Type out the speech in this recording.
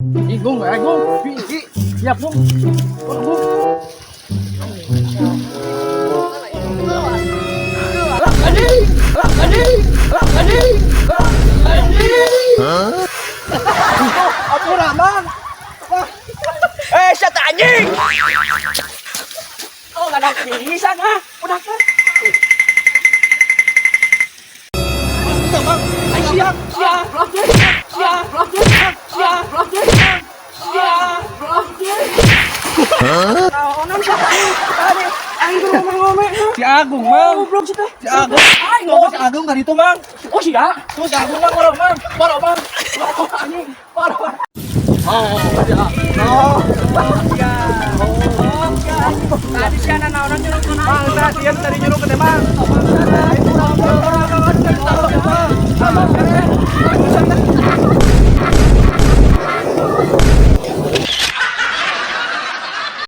Ih, Gung, eh, Gung. Ih, siap, Gung. Gung. Anjing! Anjing! Anjing! Anjing! Ampura, Mang. Eh, sia teh anjing. Oh, nggak ada pisan ah. Udah kan. Ay, sia, sia, sia, sia, sia, Naonan sia tadi. Aing tuh ngomong-ngomong. Si Agung, Mang. Goblok sih teh. Si Agung. Aing Ngomong si Agung tadi itu, Mang. Oh, sia. Tuh si Agung, Mang, borok, Mang. Borok, Mang. Borok, anjing. Borok, Mang. Oh, ya. Oh. Tadi sia naonan nyuruh ke Mang, tadi dia tadi nyuruh ke teh, Mang.